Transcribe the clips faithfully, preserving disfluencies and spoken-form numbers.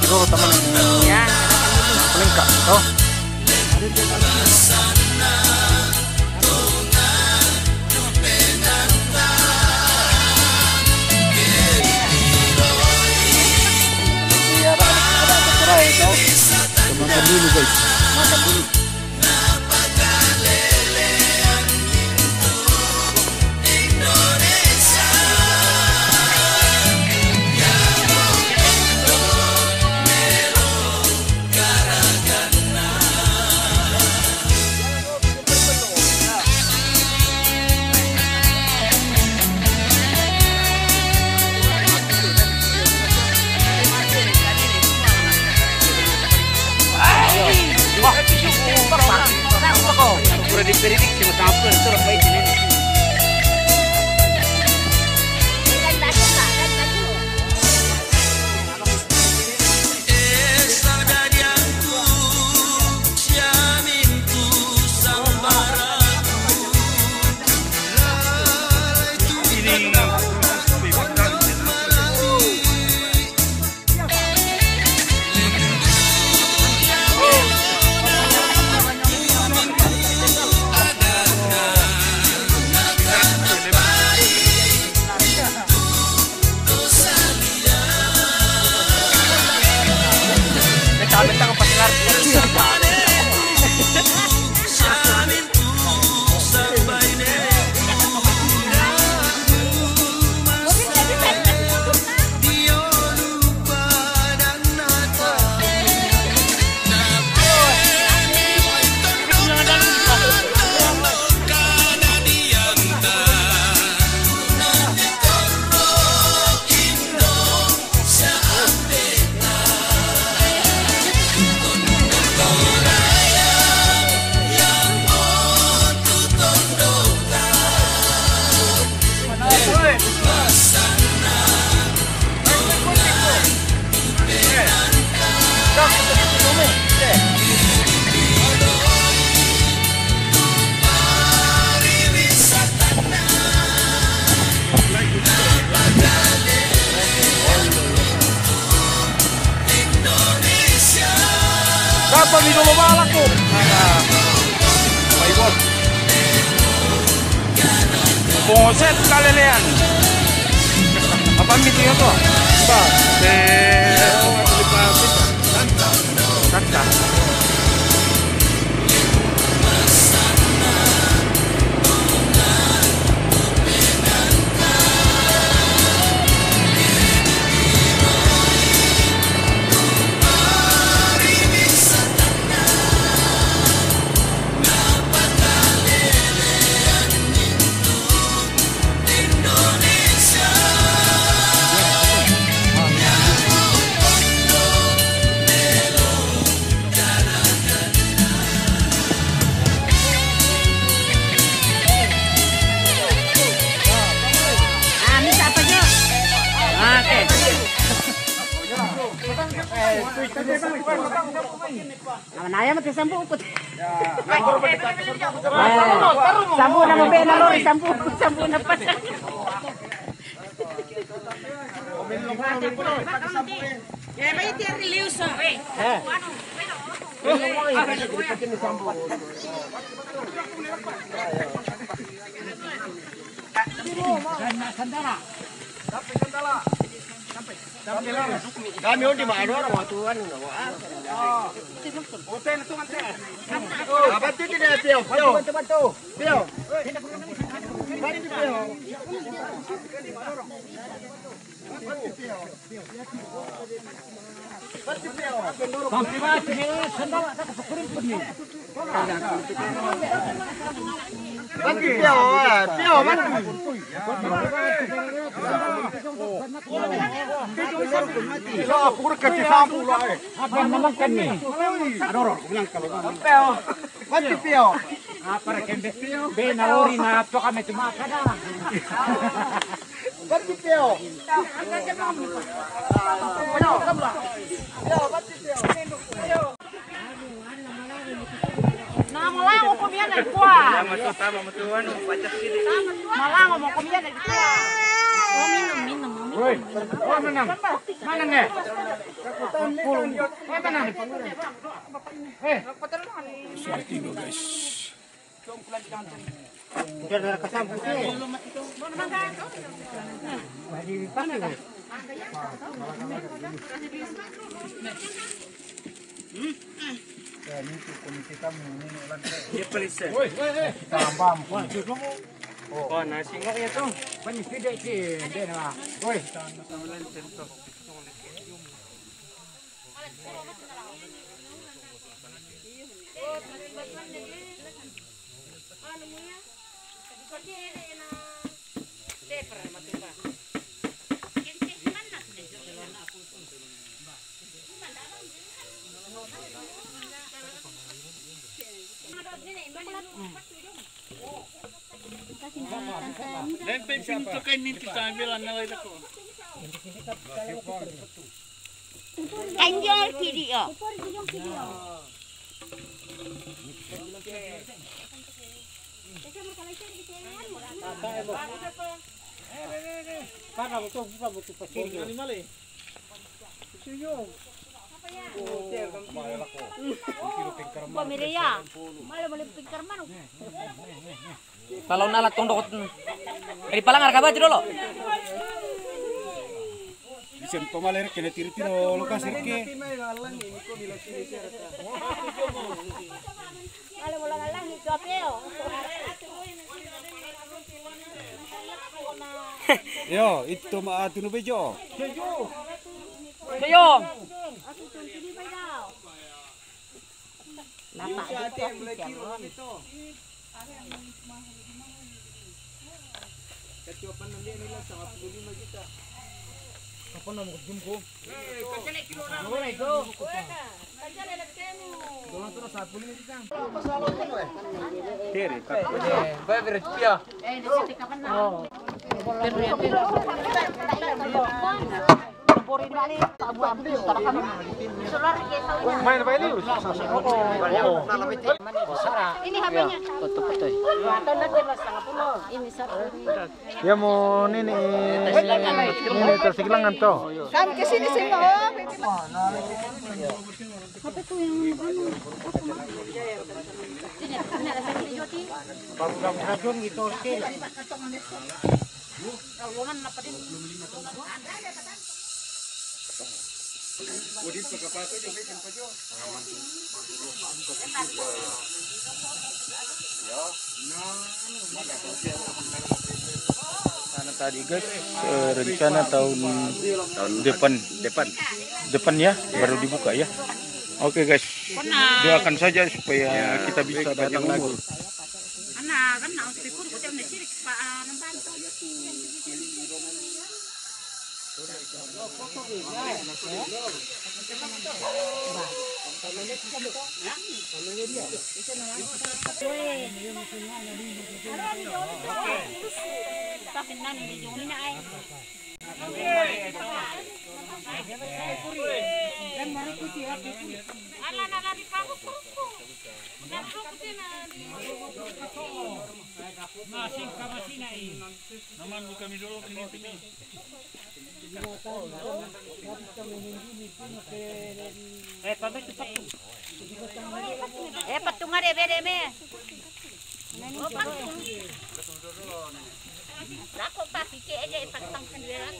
Roro taman. Ya. Pelengkap, toh. Makan dulu, guys. Makan dulu. Dapat mi dolo balaku. Mai bos. Bongoset kalelean. Apa mi tiyo to? Ba. Eh. Tata. Ah, minta apa, Jo? Oke. Nama naya mati sampu ukut. Sampu nama bena lori, sampu, sampu napa. Ya, mai tiar liu sa. Kami undi ma adora waktu anu na wa. Apa tu tidak pio, pio. Pio. Pio. Apa naman kami? Adoro, bilang kalau. Pio. Mati pio. Apa rekende? Be na lori na to kami cuma kada. Mati pio. Pio, mati pio. Na malango ko miana kwa. Malango mo ko miana kwa. Woi, oh, menang. Mana ne? Sudah tiba, guys. Woi, woi, woi. Tambah. Wah, nasi ngok ya, Tong. Woi. Lempeng pintu kain ninti sambil anak itu. Kanjol kiri ya. Para mo to, para mo to, pasilyo. Pasilyo. Pamilya. Malo, malo, pingkar mano. Kalau nalat tong dokot. Di palangar ka ba ti dolo. Bisa pamaler kena tiri-tiro lokasi ke. Malo, malo, ngalang ni Jopio. Yo, itu ma atunu bejo. Yo. Napa aja itu? Apa nama kejum ko? Tere, Pak. Main apa ini? Ini H P-nya. Foto-foto. Ini satu. Ya mau nini, nini tersikilangan toh. Kan ke sini sih, oh. Apa tuh yang anu? Baru-baru gitu, oke. Sana tadi, guys, eh, rencana tahun depan, depan, depan ya, baru dibuka ya. Oke, guys, doakan saja supaya kita bisa panjang umur. Anak kan harus pikir kita udah cilik, Pak, ah, nembang. Eh, patung ada bede me. Lako pa pike aja ipatang sendiri.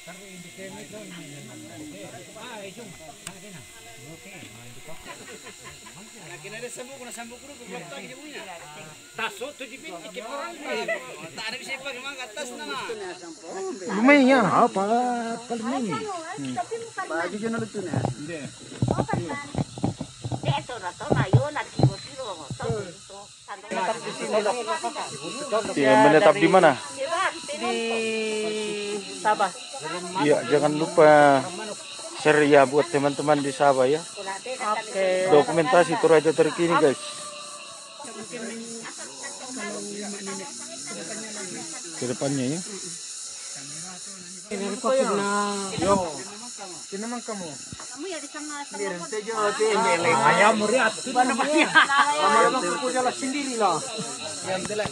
Nah, kena ada sambung, kena sambung kudu, kudu lagi dia punya. Taso tu jipin, ikit orang ni. Tak ada bisa pakai mangga atas nama. Lumayan ya, apa, apa ni? Hmm. Baju je nak lucu ni. Iya, menetap di mana? Di Sabah. Iya, jangan lupa share ya buat teman-teman di Sabah ya. Oke. Dokumentasi Toraja terkini, guys. Ke depannya ya. Ini memang kamu. Kamu ya di sana sama. Ayam meriah tu namanya. Lama-lama aku jalan sendiri lah. Yang jelek.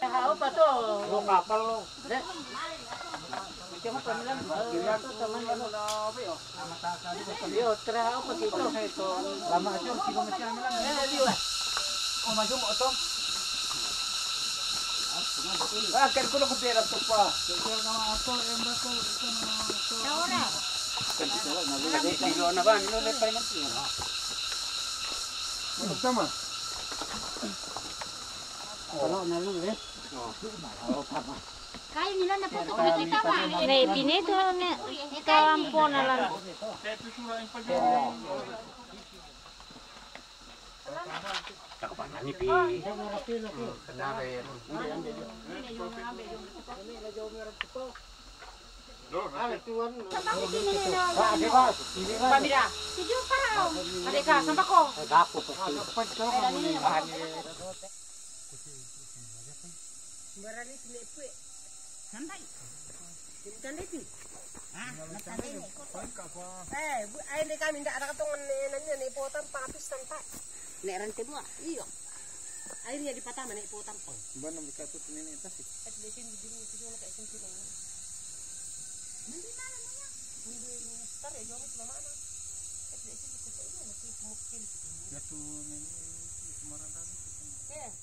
Tahu apa tu? Lo kapal lo. Dek. Macam apa bilang? Itu teman lo. Yo, terah apa kita? Lama aja kita macam bilang. Eh, liu. Oh, maju mau tu. Ah, kan kuno ko pera tu pa. Tahu dah. Kan kita lah nak lihat di lo na ba, lo le pa man. Sama. Kalau na lo eh. Kayo nila na po. May pinito na. Ito ang po na lang. Takpan ani pi. Kenapa ya? Pamira. Sige pa. Halika, saan ba ko? Barali, sinipuwi. Santai. Santai pi. Ah, santai ni. Eh, bu, ay, hindi kami, hindi, anak itong, eh, nanya, ni Potang, papis, santai. Ni Rante buwa. Iyo. Ay, niya di patama, ni Potang pang. Ba nang bika tu sini ni tasi? At least, hindi din, hindi din, kayo sini. Hindi na, ano na? Hindi, star, eh, yung mama na. At least, hindi ko sa iyo, nagpipumukil. Yato, ni, ni, kumarang kami. Yeah.